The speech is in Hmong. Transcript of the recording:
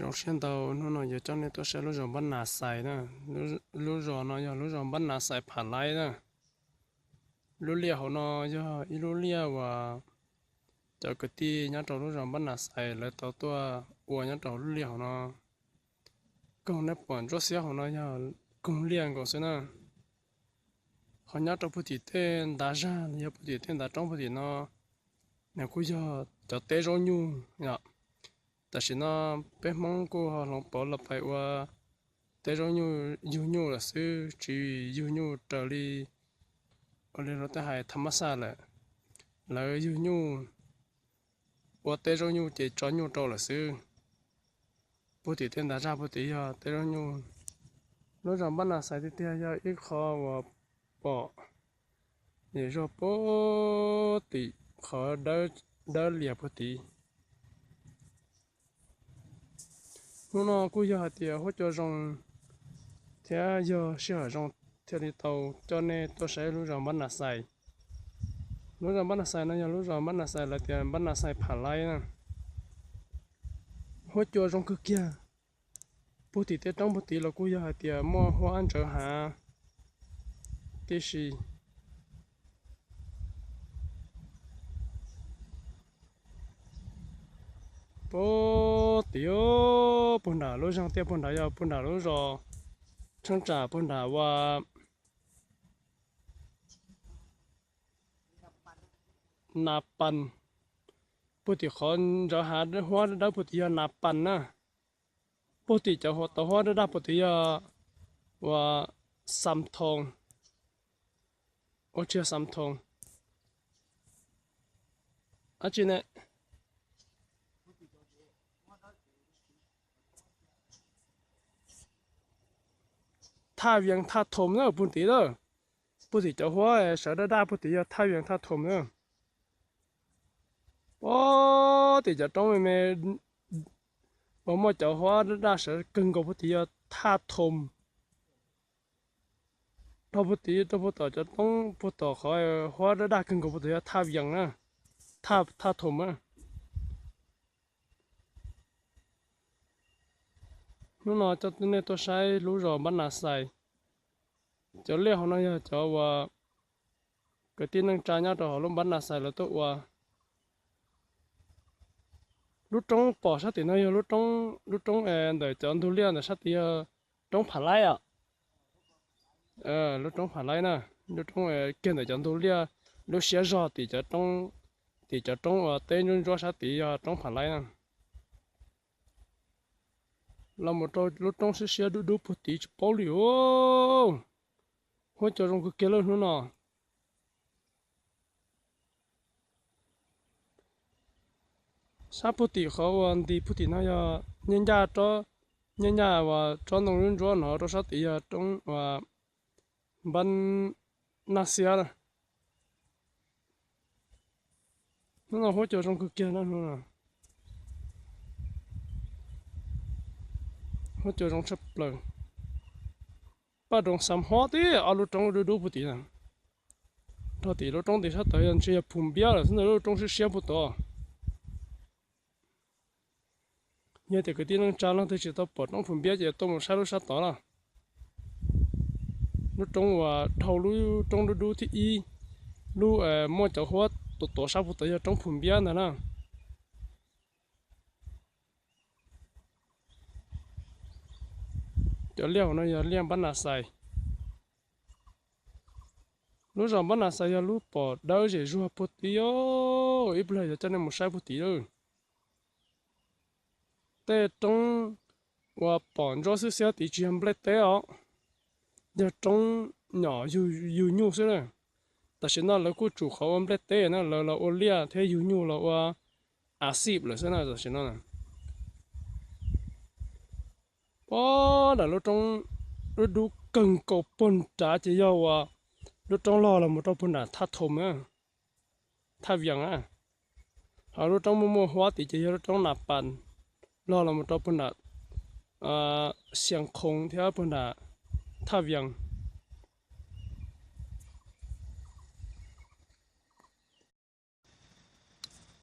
Zoo siab ntau, hnub no yuav coj nej tuaj saib lub zos Npab Nas Xais na. Lub zos no yog lub zos Npab Nas Xais Pham Laib na. Lub liaj hauv no yog ib lub liaj uas cov kwv tij nyob rau lub zos Npab Nas Xais lawv tau tuaj ua nyob rau lub liaj hauv no. Koog nej pom ntsuab xiab hauv no yog koog liaj nkaus xwb na. Ho nyob rau puag tim tej ntav zag los yog puag tim tej ntav roob puag tim no, nws kuj yog cov teb zaub nyuj yom. Tam sim no peb Hmoob kuj ho hloov pauv los pais ua teb zaub nyuj yug nyuj lawm xwb, tsis yug nyuj raws li ua li luag tej hais tham mab xaj lawm. Lawv yug nyuj ua teb zaub nyuj ces tso nyuj rau lawm xwb. Puag tim tej ntav zag puag tim yog teb zaub nyuj. Lub zos Npab Nas Xais tiag tiag yog ib qho uas pom zej zog puag tim qhov dawb lias puag tid. Hnub no kuj yog hais tias huab cua zoo thiab yog sij hawm zoo thiaj li tau coj nej tuaj saib lub zos Npab Nas Xais. Lub zos Npab Nas Xais no yog lub zos Npab Nas Xais, lawv tias Npab Nas Xais Pham Laib na. Huab cua zoo kawg kiag. Puag tim tej roob puag tid los kuj yog hais tias muaj huab ntsawv hav tib si. Puag tim puag nram lub zog tiaj puag nrad yog puag nram lub zos Tsheej Tsam puag nram ua Nas Pas. Puag tim qhov ntsawv hav huab dawb puag tim yog Nas Pas na. Puag tim cov tauv huab daj daj puag tim yog ua Xam Thoos, ua tsis yog Xam Thoos, dab tsi ne, Thaj Vias Thaj Thoos na puag tim lawm. Puag tim cov huab sawv daj daj puag tim yog Thaj Vias Thaj Thoos na. Puag tim cov roob me me uas muaj cov huab daj daj sawv kawg nkaus puag tim yog Thaj Thoos. Dhau puag tim rau puag tom cov roob puag tom qhov huab daj daj kawg nkaus puag tim yog Thaj Vias na, Thaj Thoos na. Hnub no coj nej tuaj saib lub zos Npab Nas Xais. Cov liaj hauv no yog cov uas kwv tij neej tsa nyob rau hauv lub Npab Nas Xais lawv tuaj ua. Lub roob pom sab tim no yog lub roob, lub roob ntawm cov ntug liaj ntawm sab tid yog roob Pham Laib os. Lub roob Pham Laib na, lub roob kiag ntawm cov ntug liaj, lub siab zog tim cov roob, tim cov roob uas teb ntsuab ntsuab sab tid yog roob Pham Laib na. Los mus rau lub roob siab siab dub dub puag tid tsis paub li os. Huab cua zoo kawg kiag lawm hnub no. Sab puag tim qhov uas nti puag tim no yog nyiaj ncaj, nyiaj ncaj uas tsob ntoo ntsuab ntsuab no rau sab tid yog roob uas Npab Nas Xiab na. Hnub no huab cua zoo kawg kiag na, hnub no huab cua zoo tshaj plaws. Paj Roos Xam Hob tib ob lub roob dub dub puag tim na. Rau tim lub roob tim sab tod yog ntshe yog Phum Npiab lawm xwb ntag, lub roob siab siab puag tod. Yog tias kwv tij neej tsa leej twg tsis tau pom roob Phum Npiab ces tuaj mus saib lub sab tod na. Lub roob uas dhau lub roob dub dub thib ib, lub muaj cov huab tuav tuav sab puag tod yog roob Phum Npiab ntag na. Cov liaj hauv no yog liaj Npab Nas Xais. Lub zos Npab Nas Xais yog lub pom dawb zem zuag puag tid os, ib pliag yuav coj nej mus saib puag tid lawm. Tej roob uas pom ntsuab xiab xiab tid tsis yog nplej teb os, yog roob nyom yug nyuj xwb na. Tam sim no lawv kuj tsum qhov ua nplej teb na, lawv los ua liaj thiab yug nyuj los ua a xij lawm xwb na tam sim no. Puag nram lub roob dub dub kawg nkaus puag nrad ces yog uas lub roob log los mus rau puag nram Thaj Thoos na, Thaj Vias na. Ho lub roob muaj muaj huab tid ces yog lub roob Nas Pas, log los mus rau puag nram Xias Khoov thiab puag nram Thaj Vias.